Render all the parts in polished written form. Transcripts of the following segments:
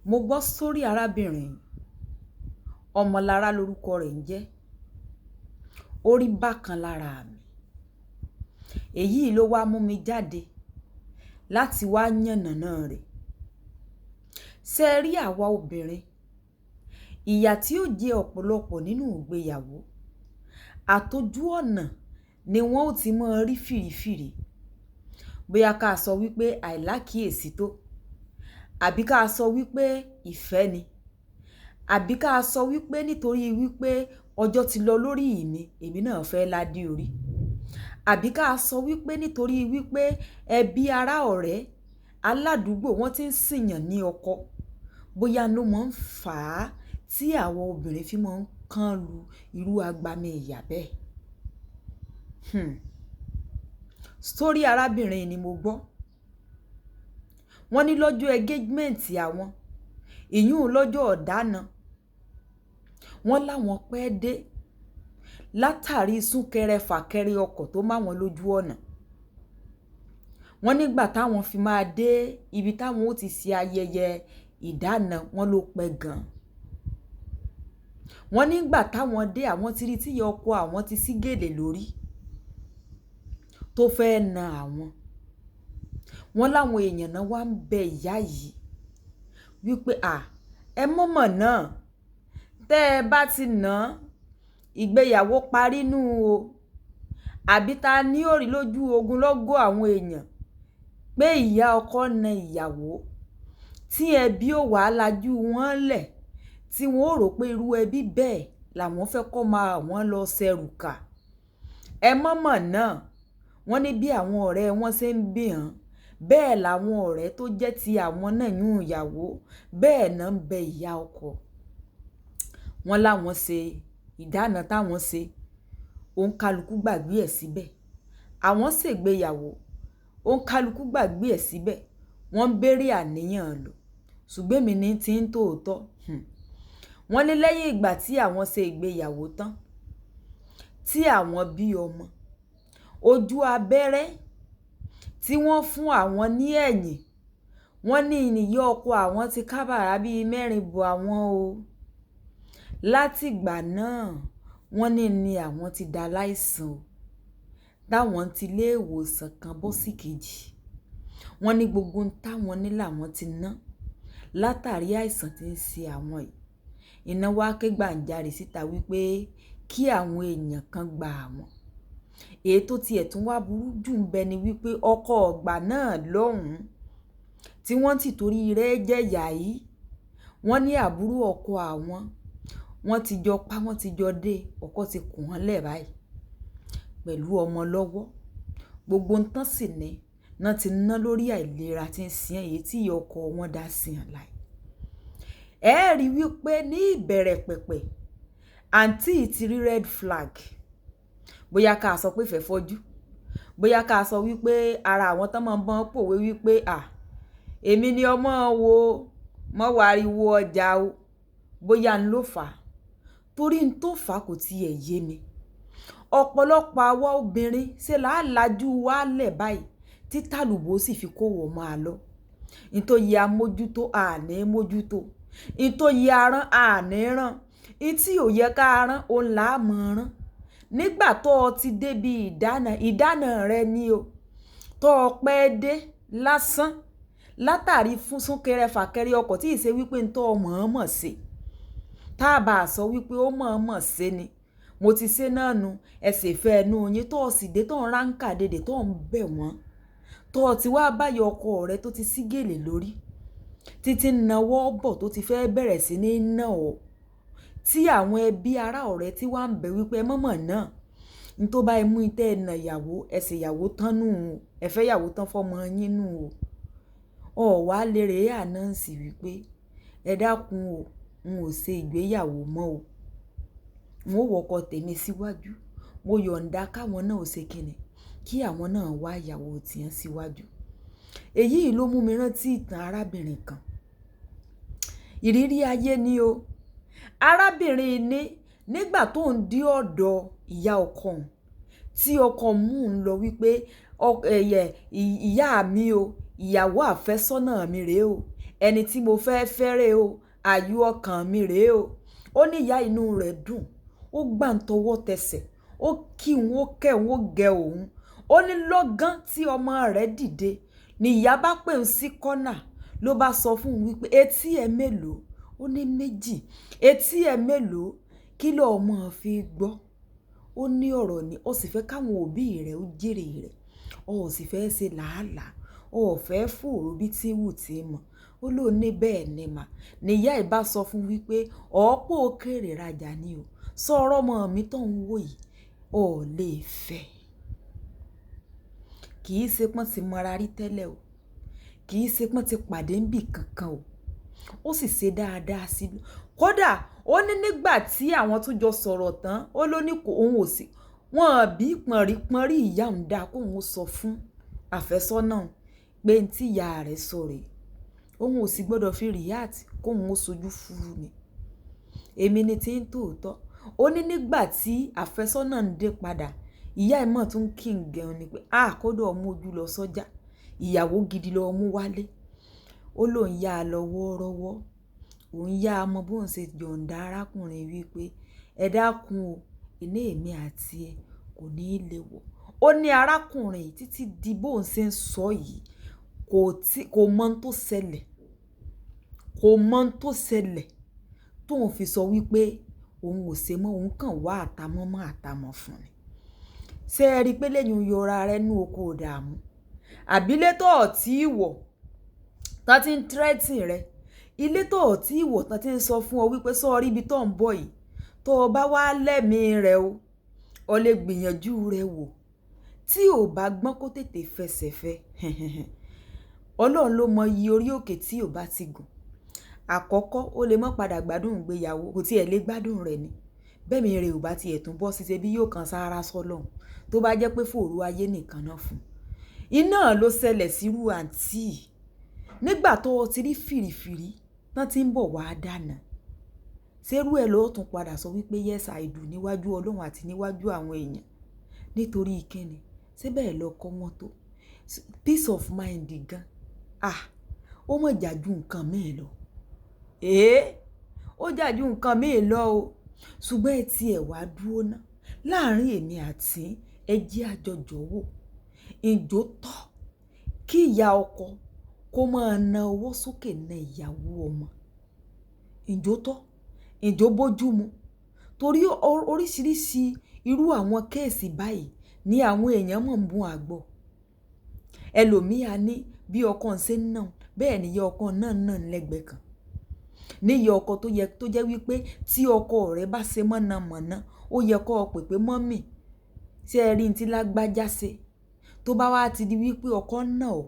Mo gbọ́ sórí arábìnrin, Ọmọlára lorúkọ rẹ̀ ń jẹ́. Ó rí bákan lára mi. Èyí ló wá mú mi jáde láti wá yànnàná rẹ̀. Ṣé ẹ rí àwa obìnrin? Ìyà tí ó jẹ ọ̀pọ̀lọpọ̀ nínú ìgbéyàwó, àtojú ọ̀nà ni wọ́n ó ti máa rí fìrífìrí. Bóyá ká sọ wípé àìlákíyèsí tó, àbí ká sọ wípé ìfẹ́ ni, àbí ká sọ wípé nítorí wípé ọjọ́ ti lọ lórí mi, èmi náà fẹ́ ládé orí. Àbí ká sọ wípé nítorí wípé ẹbí ará ọ̀rẹ́ aládùúgbò wọ́n ti ń sìyàn ní ọkọ. Bóyá ló máa ń fà á tí àwọn obìnrin fi máa ń kán lu irú agbami ìyà bẹ́ẹ̀. Sórí arábìnrin ni mo gbọ́. Wọ́n ní lọ́jọ́ engagement àwọn, ìyún lọ́jọ́ ọ̀dáná. Wọ́n láwọn pẹ́ dé látàrí súnkẹrẹ fàkẹrẹ ọkọ̀ tó má wọn lójú ọ̀nà. Wọ́n nígbà táwọn fi máa dé ibi táwọn ó ti ṣe ayẹyẹ ìdáná, wọ́n ló pẹ́ gan. Wọ́n nígbà táwọn dé, àwọn ti rí tí ìyá ọkọ àwọn ti ṣí gèlè lórí tó fẹ́ na àwọn. Wọ́n láwọn èèyàn náà wá ń bẹ ìyá yìí wípé à, ẹ mọ̀mọ́ náà, tẹ́ ẹ bá ti ná, ìgbéyàwó parí nù o. Àbí ta ní ó rí lójú ogunlọ́gọ̀ àwọn èèyàn pé ìyá ọkọ na ìyàwó tí ẹbí ò wá lajú wọn lẹ̀, tí wọ́n ó rò pé irú ẹbí bẹ́ẹ̀ làwọn fẹ́ kó máa wọ́n lọ ṣẹrùkà. Ẹ mọ̀mọ́ náà, wọ́n ní bí àwọn ọ̀rẹ́ wọn ṣe ń bí hàn, bẹ́ẹ̀ làwọn ọ̀rẹ́ tó jẹ́ ti àwọn náà yún ìyàwó, bẹ́ẹ̀ náà ń bẹ ìyá ọkọ. Wọ́n láwọn ṣe ìdáná táwọn ṣe, òǹkàlùkù gbàgbé ẹ̀ síbẹ̀. Àwọn ṣègbéyàwó, òǹkàlùkù gbàgbé ẹ̀ síbẹ̀. Wọ́n ń béèrè àníyàn lò, ṣùgbọ́n èmi ní tí ń tòótọ́. Wọ́n ní lẹ́yìn ìgbà tí àwọn ṣe ìgbéyàwó tán, tí àwọn bí ọmọ, ojú abẹ́rẹ́ tí wọ́n fún àwọn ní ẹ̀yìn, wọ́n ní ìyá ọkọ àwọn ti kábàrà bí mẹ́rin bò àwọn o. Látìgbà náà, wọ́n ní àwọn ti dá láìsàn o. Táwọn ti lé ìwòsàn kan bọ́ sí kejì. Wọ́n ní gbogbo ohun táwọn ní làwọn ti ná látàrí àìsàn tí ń ṣe àwọn yìí. Iná wá ké gbàǹjarè síta wípé kí àwọn èèyàn kan gba àwọn. Èyí tó ti ẹ̀tún wá burú jù ń bẹ ni wípé ọkọ ọgbà náà lọ́hùn tí wọ́n ti torí rẹ̀ jẹ́ ìyà yìí. Wọ́n ní àbúrò ọkọ àwọn, wọ́n ti jọ pa, wọ́n ti jọ dé, ọkọ ti kùn wọ́n lẹ̀ báyìí pẹ̀lú ọmọ lọ́wọ́. Gbogbo ohun tán sì ní náà ti ná lórí àìlera tí ń ṣe èyí tí ìyá ọkọ wọn dá sí wọn láì. Ẹ rí wípé ní ìbẹ̀rẹ̀ pẹ̀pẹ̀, àǹtí ti rí red flag. Bóyá ká sọ pé ìfẹ́ fọ́jú, bóyá ká sọ wípé ara àwọn tán máa ń bọ́n pòwe wípé à, èmi ni ọmọ wo, mọ́ wariwo ọjà o, bóyá ń ló fà á. Torí ń tó fà á kò tiẹ̀ yé mi. Ọ̀pọ̀lọpọ̀ àwa obìnrin ṣe là lájú wa lẹ̀ báyìí tí tàlùbọ̀ sì fi kó wọ̀ máa lọ. N tó yẹ amójútó, a ní mójútó. N tó yẹ arán, a ní rán. N tí ò yẹ ká rán, òun là á mọ̀ rán. Nígbà tó o ti dé bí ìdáná, ìdáná rẹ ni o. Tó o pẹ́ dé lásán látàrí fún súnkẹrẹ fàkẹrẹ ọkọ̀ tí ì ṣe wípé ń tó mọ̀ọ́mọ̀ ṣe. Tá bá sọ wípé ó mọ̀ọ́mọ̀ ṣe ni, mo ti ṣe náà nu, ẹ sì fẹ́ ẹnu yín tó o sì dé tó ń ránkà dédé tó ń bẹ̀ wọ́n. Tó o ti wá báyọ̀ ọkọ rẹ tó ti ṣí gèlè lórí, títí nawọ́ bọ̀ tó ti fẹ́ bẹ̀rẹ̀ sí ní ná ọ. Tí àwọn ẹbí ará ọ̀rẹ́ tí wá ń bẹ wípé ẹ mọ̀mọ́ náà, n tó bá ẹ mú ìtẹ́ ẹ na ìyàwó, ẹ ṣe ìyàwó tán nù o, ẹ fẹ́ ìyàwó tán fọ́mọ yín nù o. Ọ̀ wá lè rè ànáǹsì wípé ẹ dákun o, n ò ṣe ìgbéyàwó mọ́ o. N ó wọkọ̀ tèmi síwájú. Mo yọ̀ǹda káwọn náà ó ṣe kíni, kí àwọn náà wá ìyàwó tiwọn síwájú. Èyí ló mú mi rántí ìtàn arábìnrin kan. Ìrírí ayé ni o. Arábìnrin ní nígbà tó ń dé ọ̀dọ̀ ìyá ọkọ òun, tí ọkọ mú un lọ wípé ìyá mi o, ìyàwó àfẹ́sọ́nà mi rè o, Ẹni tí mo fẹ́ fẹ́rẹ̀ o, àyò ọkàn mi rèé o. Ó ní ìyá inú rẹ̀ dùn, ó gbà ń tọwọ́ tẹsẹ̀, ó kí òun, ó kẹ́ òun, ó gẹ òun. Ó ní lọ́gán tí ọmọ rẹ̀ dìde ni ìyá bá pè ń sí kọ́nà, ló bá sọ fún un wípé etí ẹ mélòó? Ó ní méjì. Etí ẹ mélòó? Kí ló ọmọ fi gbọ́? Ó ní ọ̀rọ̀ ni, ó sì fẹ́ káwọn òbí rẹ̀ ó jèrè rẹ̀. Ó sì fẹ́ ṣe làálàá, ó fẹ́ fòòró bí tí wù tí mọ̀. Ó ló ní bẹ́ẹ̀ ni mà. Ni ìyá ẹ bá sọ fún wípé ọ̀pọ̀ òkèrè rajà ni o. Sọ ọ̀rọ̀ ọmọ mi tó ń wò yìí, ó lè fẹ́. Kì í ṣe pọ́n ti mọra rí tẹ́lẹ̀ o. Kì í ṣe pọ́n ti pàdé níbì kankan o. Ó sì ṣe dáadáa sí i. Kódà ó ní nígbà tí àwọn tó jọ sọ̀rọ̀ tán, ó ló ní kò, òun ò sí. Wọ́n bí pọ̀nrípọ̀nrí ìyá òun dá kó òun sọ fún àfẹ́sọ́nà pé n tí ìyá rẹ̀ sọ rèé. Òun ò sì gbọdọ̀ fi react kó òun ó sojú fúru ni. Èmi ni tí ń tòótọ́. Ó ní nígbà tí àfẹ́sọ́nà ń dé padà, ìyá ẹ mọ̀ tún kí ń gẹun ni pé, "à, kódà ó mú ojú lọ sọ́jà, ìyàwó gidi lọ mú wálé." Ó lóun yá a lọ wọ́rọ́wọ́. Òun yá a mọ bó ń ṣe yọ̀ǹda arákùnrin wípé ẹ dákun o, ilé mi àti ẹ kò ní lè wọ̀. Ó ní arákùnrin yìí títí di bó ń ṣe ń sọ yìí kò mọ̀ ohun tó ṣẹlẹ̀. Kò mọ̀ ohun tó ṣẹlẹ̀ tó ń fi sọ wípé òun ò ṣe mọ́, òun kàn wá àtàmọ́ mọ́ àtàmọ́ fún ni. Ṣé ẹ rí i pé lẹ́yìn yọra rẹ nú oko ìdààmú? Àbí ilé tó ò tí ì wọ̀ tán tí ń threaten rẹ? Ilé tó ò tí ì wọ̀ tán tí ń sọ fún ọ wípé sọ rí ibi tó ń bọ̀ yìí, tó o bá wá lẹ́mi rẹ o, o lè gbìyànjú rẹ wò. Tí o bá gbọ́n kó tètè fẹsẹ̀ fẹ́. Ọlọ́run ló mọ iye orí òkè tí o bá ti gùn. Àkọ́kọ́, ó lè má padà gbádùn ìgbéyàwó, kò tí ẹ lè gbádùn rẹ̀ ni. Bẹ́ẹ̀ mi rẹ̀ ò bá ti ẹ̀tún bọ́ síṣẹ́ bí yóò kan sára sọ́lọ́run. Tó bá jẹ́ pé fòòró ayé nìkan náà fún un. Iná ló ṣẹlẹ̀ sírú àǹtí. Nígbà tó o ti rí fìrìfìrì tán tí ń bọ̀ wá dáná. Ṣérú ẹ ló tún padà sọ wípé yes I do níwájú Ọlọ́run àti níwájú àwọn èèyàn. Nítorí kíni? Ṣé bẹ́ẹ̀ lọ kọ́ wọn tó? Peace of mind gan. Ah! Ó mọ̀ jà ju nǹkan mìíràn lọ. Èé! Ó jà ju nǹkan mìíràn lọ o. Ṣùgbọ́n ẹ ti ẹ̀ wá dúró ná. Láàárín èmi àti ẹ jẹ́ àjọjọ̀ wò. Ǹjọ́ tọ́ kí ìyá ọkọ kó máa na ọwọ́ sókè na ìyàwó ọmọ. Ǹjọ́ tọ́? Ǹjọ́ bójú mu? Torí oríṣiríṣi irú àwọn case báyìí ní àwọn èèyàn mọ̀ ń bun àgbọ̀. Ẹlòmíà ní bí ọkọ ń ṣe ń ná, bẹ́ẹ̀ ni ìyá ọkọ náà ń ná lẹ́gbẹ̀ẹ́ kan. Ní ìyá ọkọ tó yẹ, tó jẹ́ wípé tí ọkọ rẹ̀ bá ṣe mọ̀nàmọ́ná, ó yẹ kó pè pé mummy, ṣé ẹ rí n tí lágbájá ṣe? Tó bá wá ti di wípé ọkọ ń ná ọ,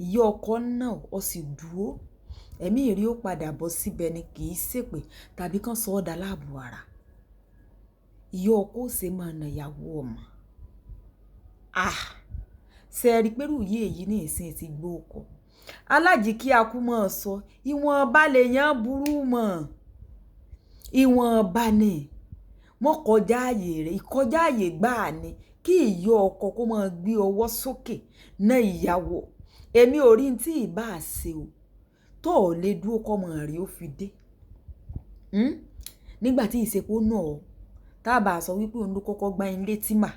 ìyá ọkọ ń ná ọ, ó sì dúró. Ẹ̀mí rí ó padà bọ́ síbẹ̀ ni kì í ṣèpè tàbí kàn sọ ọ́ dà láàbò ara. Ìyá ọkọ ó ṣe máa na ìyàwó ọmọ. Ah! Ṣé ẹ rí pé irú ìyè yìí ní ìsìn ti gbó ọkọ? Alájí kí a kú mọ́ ọ sọ, ìwọ̀nba lèèyàn burú mọ̀. Ìwọ̀nba ni. Mọ́ kọjá ààyè rẹ̀, ìkọjá ààyè gbáà ni kí ìyá ọkọ kó máa gbé ọwọ́ sókè na ìyàwó. Èmi ò rí tí ì bá ṣe o. Tó ò lè dúró kọ́ ọmọ rẹ ó fi dé. Nígbà tí ìṣepò náà o, tá bá sọ wípé òun ló kọ́kọ́ gbá yín létí mà,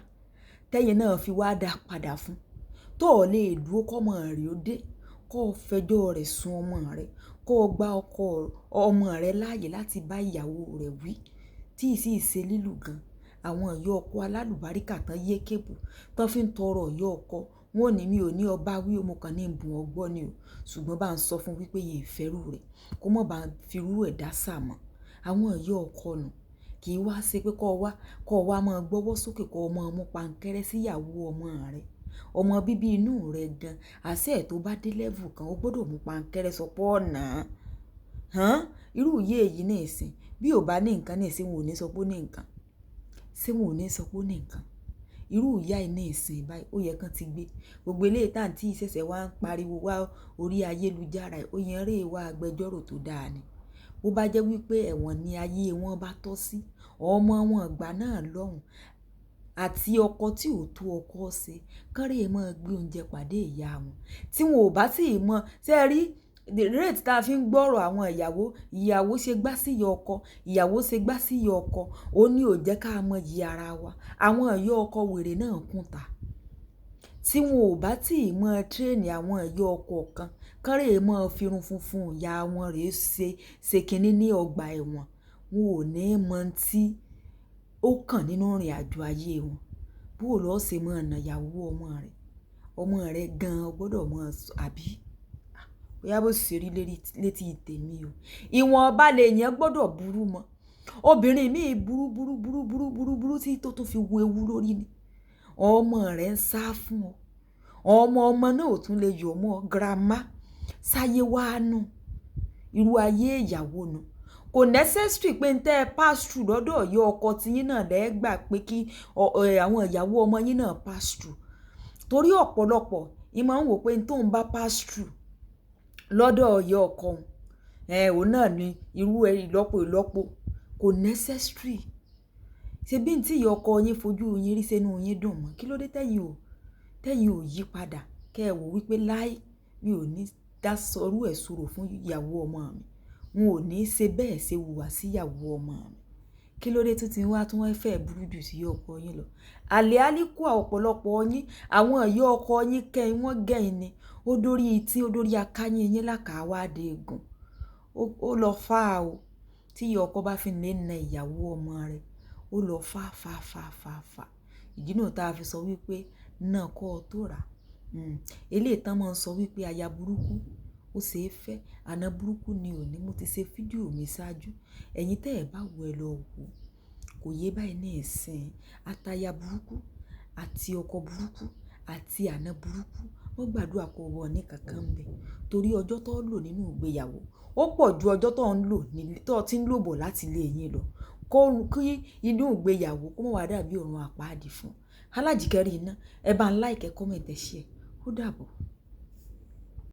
tẹ́yìn náà fi wá dá padà fún. Tó ò lè dúró kọ́ ọmọ rẹ ó dé, kó fẹjọ́ rẹ̀ sun ọmọ rẹ, kó gba ọkọ ọmọ rẹ láàyè láti bá ìyàwó rẹ̀ wí tí ì sì ṣe lílù gan. Àwọn ìyá ọkọ alálùbáríkà tán yé kébù, tán fi ń tọrọ ìyá ọkọ. Wọ́n ò ní mi ò ní ọba wí o, mo kàn ní bùn ọ gbọ́ ni o. Ṣùgbọ́n bá ń sọ fún wípé yìí fẹ́rù rẹ̀, kó má bá fi irú ẹ̀ dá sà mọ́. Àwọn ìyá ọkọ nù kì í wá ṣe pé kó wá máa gbọ́wọ́ sókè kó máa mú pankẹ́rẹ́ sí ìyàwó ọmọ rẹ. Ọmọ bíbí inú rẹ gan. Àṣẹ ẹ̀ tó bá dé level kan, ó gbọdọ̀ mú pankẹ́rẹ́ sọ pé ọ̀nà. Hán! Irú ìyè yìí ní ìsìn. Bí ò bá ní nǹkan ní ìsìn, wọn ò ní sọ pé ó ní nǹkan. Ṣé wọn ò ní sọ pé ó ní nǹkan? Irú ìyá yìí ní ìsìn báyìí, ó yẹ kí wọ́n ti gbé. Gbogbo eléyìí tí àǹtí ṣẹ̀ṣẹ̀ wá ń pariwo wá orí ayélujára, ó yẹn rè wá agbẹjọ́rò tó dáa ni. Bó bá jẹ́ wípé ẹ̀wọ̀n ni ayé wọn bá tọ́ sí, ọmọ wọn ìgbà náà lọ́hùn àti ọkọ tí ò tó ọkọ ṣe, kán rè máa gbé oúnjẹ pàdé ìyá wọn. Tí wọn ò bá sì mọ̀, ṣé ẹ rí The rate tá a fi ń gbọ́rọ̀ àwọn ìyàwó, ìyàwó ṣe gbá sí ìyá ọkọ, ìyàwó ṣe gbá sí ìyá ọkọ, ó ní ò jẹ́ ká mọ iyì ara wa. Àwọn ìyá ọkọ wèrè náà kún ta. Tí wọn ò bá tí ì mọ train àwọn ìyá ọkọ kan, kán rè mọ́ firun funfun ìyá wọn rè ṣe kínní ní ọgbà ẹ̀wọ̀n, wọn ò ní mọ̀ tí ó kàn nínú ìrìn àjò ayé wọn. Bó lọ ṣe mọ̀ ọ̀nà ìyàwó ọmọ rẹ̀, ọmọ rẹ̀ gan-an gbọ́dọ̀ mọ̀ àbí? Bóyá bó ṣe rí létí tèmi o. Ìwọ̀nba lèèyàn gbọ́dọ̀ burú mọ́. Obìnrin míì burú burú burú burú burú burú tí tó tún fi wo ewu lórí ni. Ọmọ rẹ̀ ń sá fún ọ. Ọmọ ọmọ náà ò tún lè yọ̀ mọ́ grandma. Sáyé wá nù. Irú ayé ìyàwó nu. Kò necessary pé ń tẹ́ ẹ pass through lọ́dọ̀ ìyá ọkọ tí yín náà lẹ́ gbà pé kí àwọn ìyàwó ọmọ yín náà pass through. Torí ọ̀pọ̀lọpọ̀ ìmọ̀ ń wò pé ń tó ń bá pass through lọ́dọ̀ ìyá ọkọ òun, òun náà ni irú ẹ ìlọ́po ìlọ́po. Kò necessary. Ṣé bí n tí ìyá ọkọ yín fojú yín rí sínú yín dùn mọ́? Kí ló dé tẹ́yin ò yí padà? Kẹ́ ẹ wò wípé láí mi ò ní dá sọrú ẹ̀ sọ̀rọ̀ fún ìyàwó ọmọ mi. N ò ní ṣe bẹ́ẹ̀ ṣe wùwà sí ìyàwó ọmọ mi. Kí ló dé tó ti wá tún fẹ́ burú jù sí ọkọ yín lọ? Àlè álíkù ọ̀pọ̀lọpọ̀ yín, àwọn ìyá ọkọ yín kẹ́ wọ́n gẹ̀yìn ni. Ó dórí etí, ó dórí akáyín yín lákàwá dé egun. Ó lọ fá o. Tí ìyá ọkọ bá fi lè na ìyàwó ọmọ rẹ̀, ó lọ fá fá fá fá fá. Ìdí náà tá a fi sọ wípé náà kọ́ ọ tó rà. Eléyìí tán máa ń sọ wípé aya burúkú ó ṣe é fẹ́, àna burúkú ni òní. Mo ti ṣe fídíò mi ṣáájú. Ẹ̀yin tẹ́ ẹ bá wò ẹ lọ wò. Kò yé báyìí ní ìsìn. Ataya burúkú àti ọkọ burúkú àti àna burúkú, wọ́n gbàdúrà kó wọ ní kankan bẹ́ẹ̀. Torí ọjọ́ tó lò nínú ìgbéyàwó ó pọ̀ ju ọjọ́ tó ń lò ní, tó ti ń lò bọ̀ láti ilé yín lọ. Kó kí inú ìgbéyàwó kó má wá dàbí ọ̀run àpáàdì fún. Alájìkẹ́rí iná, ẹ bá ń like, comment, ẹ share. Ó dàbọ̀.